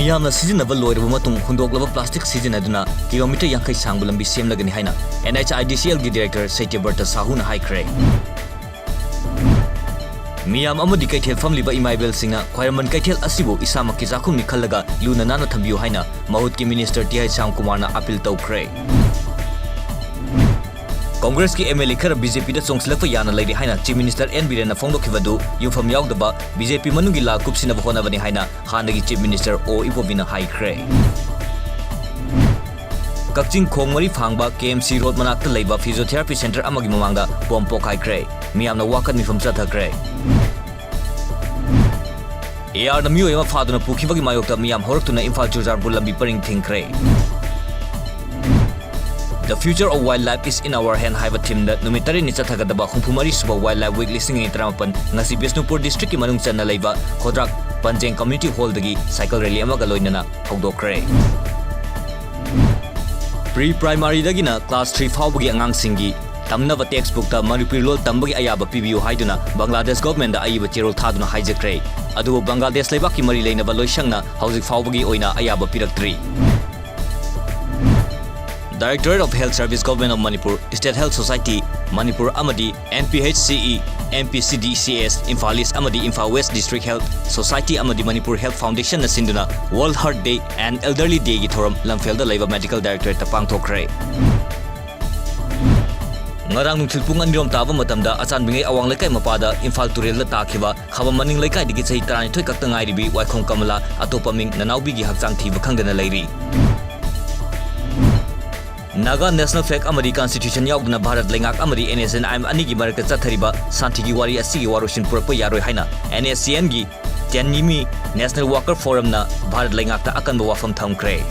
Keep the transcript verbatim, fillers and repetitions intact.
ꯃꯤꯌꯥꯝꯅ ꯁꯤꯖꯤꯟꯅꯕ ꯂꯣꯏꯔꯕ ꯃꯇꯨꯡ ꯍꯨꯟꯗꯣꯛꯂꯕ ꯄ꯭ꯂꯥꯁꯇꯤꯛ ꯁꯤꯖꯤꯟꯅꯗꯨꯅ ꯀꯤꯂꯣꯃꯤꯇꯔ ꯌꯥꯡꯈꯩ ꯁꯥꯡꯕ ꯂꯝꯕꯤ ꯁꯦꯝꯂꯒꯅꯤ ꯍꯥꯏꯅ NHIDCLꯒꯤ ꯗꯤꯔꯦꯛꯇꯔ ꯁꯇ꯭ꯌꯕ꯭ꯔꯇ ꯁꯥꯍꯨꯅ ꯍꯥꯏꯈ꯭ꯔꯦ꯫ ꯃꯤꯌꯥꯝ ꯑꯃꯗꯤ ꯀꯩꯊꯦꯜ ꯐꯝꯂꯤꯕ ꯏꯃꯥ ꯏꯕꯦꯜꯁꯤꯡꯅ ꯈ꯭ꯋꯥꯏꯔꯝꯕꯟ ꯀꯩꯊꯦꯜ ꯑꯁꯤꯕꯨ ꯏꯁꯥꯃꯛꯀꯤ ꯆꯥꯛꯈꯨꯝꯅꯤ ꯈꯜꯂꯒ ꯂꯨꯅ ꯅꯥꯟꯅ ꯊꯝꯕꯤꯌꯨ ꯍꯥꯏꯅ ꯃꯍꯨꯠꯀꯤ ꯃꯤꯅꯤꯁꯇꯔ ꯇꯤ ꯑꯩꯆ ꯁ꯭ꯌꯥꯝꯀꯨꯃꯥꯔꯅ ꯑꯥꯄꯤꯜ ꯇꯧꯈ꯭ꯔꯦ꯫ ꯀꯣꯡꯒ꯭ꯔꯦꯁꯀꯤ MLA ꯈꯔ BJPꯗ ꯆꯣꯡꯁꯤꯜꯂꯛꯄ ꯌꯥꯅ ꯂꯩꯔꯤ ꯍꯥꯏꯅ ꯆꯤꯐ ꯃꯤꯅꯤꯁꯇꯔ ꯑꯦꯟ ꯕꯤꯔꯦꯟꯅ ꯐꯣꯡꯗꯣꯛꯈꯤꯕꯗꯨ ꯌꯨꯝꯐꯝ ꯌꯥꯎꯗꯕ, BJP ꯃꯅꯨꯡꯒꯤ ꯂꯥ ꯀꯨꯞꯁꯤꯟꯅꯕ ꯍꯣꯠꯅꯕꯅꯤ ꯍꯥꯏꯅ ꯍꯥꯟꯅꯒꯤ ꯆꯤꯐ ꯃꯤꯅꯤꯁꯇꯔ ꯑꯣ ꯏꯕꯣꯕꯤꯅ ꯍꯥꯏꯈ꯭ꯔꯦ꯫ ꯀꯛꯆꯤꯡ ꯈꯣꯡ ꯃꯔꯤ ꯐꯥꯡꯕ KMC ꯔꯣꯗ ꯃꯅꯥꯛꯇ ꯂꯩꯕ physiotherapy centre ꯑꯃꯒꯤ ꯃꯃꯥꯡꯗ ꯕꯣꯝ ꯄꯣꯈꯥꯏꯈ꯭ꯔꯦ꯫ ꯃꯤꯌꯥꯝꯅ ꯋꯥꯀꯠ ꯃꯤꯐꯝ ꯆꯠꯊꯈ꯭ꯔꯦ꯫ ARꯅ ꯃꯤꯑꯣꯏ ꯑꯃ ꯐꯥꯗꯨꯅ ꯄꯨꯈꯤꯕꯒꯤ ꯃꯥꯌꯣꯛꯇ ꯃꯤꯌꯥꯝ ꯍꯧꯔꯛꯇꯨꯅ ꯏꯝꯐꯥꯜ ꯆꯨꯔꯆꯥꯟꯄꯨꯔ ꯂꯝꯕꯤ ꯄꯔꯤꯡ ꯊꯤꯡꯈ꯭ꯔꯦ꯫ The Future of Wildlife is in Our Hand ꯍꯥꯏꯕ themeꯗ ꯅꯨꯃꯤꯠ ꯇꯔꯦꯠꯅꯤ ꯆꯠꯊꯒꯗꯕ ꯍꯨꯝꯐꯨ ꯃꯔꯤ ꯁꯨꯕ Wildlife Week ꯂꯤꯁꯤꯡ ꯑꯅꯤ ꯇꯔꯥꯃꯥꯄꯟ ꯉꯁꯤ ꯕꯤꯁꯅꯨꯄꯨꯔ districtꯀꯤ ꯃꯅꯨꯡ ꯆꯟꯅ ꯂꯩꯕ ꯈꯣꯗ꯭ꯔꯥꯛ ꯄꯟꯖꯦꯡ community hallꯗꯒꯤ cycle rally ꯑꯃꯒ ꯂꯣꯏꯅꯅ ꯍꯧꯗꯣꯛꯈ꯭ꯔꯦ꯫ Pre primaryꯗꯒꯤꯅ class three ꯐꯥꯎꯕꯒꯤ ꯑꯉꯥꯡꯁꯤꯡꯒꯤ ꯇꯝꯅꯕ textbookꯇ ꯃꯅꯤꯄꯨꯔꯤ ꯂꯣꯜ ꯇꯝꯕꯒꯤ ꯑꯌꯥꯕ ꯄꯤꯕꯤꯌꯨ ꯍꯥꯏꯗꯨꯅ ꯕꯪꯒ꯭ꯂꯥꯗꯦꯁ governmentꯗ ꯑꯏꯕ ꯆꯦꯔꯣꯜ ꯊꯥꯗꯨꯅ ꯍꯥꯏꯖꯈ꯭ꯔꯦ꯫ ꯑꯗꯨꯕꯨ ꯕꯪꯒ꯭ꯂꯥꯗꯦꯁ ꯂꯩꯕꯥꯛꯀꯤ ꯃꯔꯤ ꯂꯩꯅꯕ ꯂꯣꯏꯁꯪꯅ ꯍꯧꯖꯤꯛ ꯐꯥꯎꯕꯒꯤ ꯑꯣꯏꯅ ꯑꯌꯥꯕ ꯄꯤꯔꯛꯇ꯭ꯔꯤ꯫ Directorate of Health Service, Government of Manipur, State Health Society, Manipur ꯑꯃꯗꯤ NPHCE, NPCDCS, ꯏꯝꯐꯥꯜ East ꯑꯃꯗꯤ Imphal West District Health Society ꯑꯃꯗꯤ Manipur Health Foundationꯅ ꯁꯤꯟꯗꯨꯅ World Heart Day and Elderly Dayꯒꯤ ꯊꯧꯔꯝ ꯂꯝꯐꯦꯜꯗ ꯂꯩꯕ Medical Directorateꯇ ꯄꯥꯡꯊꯣꯛꯈ꯭ꯔꯦ꯫ ꯉꯔꯥꯡ ꯅꯨꯡꯊꯤꯜ ꯄꯨꯡ ꯑꯅꯤꯔꯣꯝ ꯇꯥꯕ ꯃꯇꯝꯗ ꯑꯆꯥꯟꯕꯤꯉꯩ ꯑꯋꯥꯡ ꯂꯩꯀꯥꯏ ꯃꯄꯥꯗ ꯏꯝꯐꯥꯜ ꯇꯨꯔꯦꯜꯗ ꯇꯥꯈꯤꯕ ꯈꯥꯕꯝ ꯃꯅꯤꯡ ꯂꯩꯀꯥꯏꯗꯒꯤ ꯆꯍꯤ ꯇꯔꯥꯅꯤꯊꯣꯏ ꯈꯛꯇ ꯉꯥꯏꯔꯤꯕꯤ ꯋꯥꯏꯈꯣꯝ ꯀꯃꯂꯥ, ꯑꯇꯣꯞꯄ ꯃꯤꯡ ꯅꯅꯥꯎꯕꯤꯒꯤ ꯍꯛꯆꯥꯡ ꯊꯤꯕ ꯈꯪꯗꯅ ꯂꯩꯔꯤ꯫ Naga National Flag ꯑꯃꯗꯤ Constitution ꯌꯥꯎꯗꯅ ꯚꯥꯔꯠ ꯂꯩꯉꯥꯛ ꯑꯃꯗꯤ NSCN-IM ꯑꯅꯤꯒꯤ ꯃꯔꯛꯇ ꯆꯠꯊꯔꯤꯕ ꯁꯥꯟꯇꯤꯒꯤ ꯋꯥꯔꯤ ꯑꯁꯤꯒꯤ ꯋꯥꯔꯣꯏꯁꯤꯟ ꯄꯨꯔꯛꯄ ꯌꯥꯔꯣꯏ ꯍꯥꯏꯅ NSCNꯒꯤ Tenyimi National Worker Forumꯅ ꯚꯥꯔꯠ ꯂꯩꯉꯥꯛꯇ ꯑꯀꯟꯕ ꯋꯥꯐꯝ ꯊꯝꯈ꯭ꯔꯦ꯫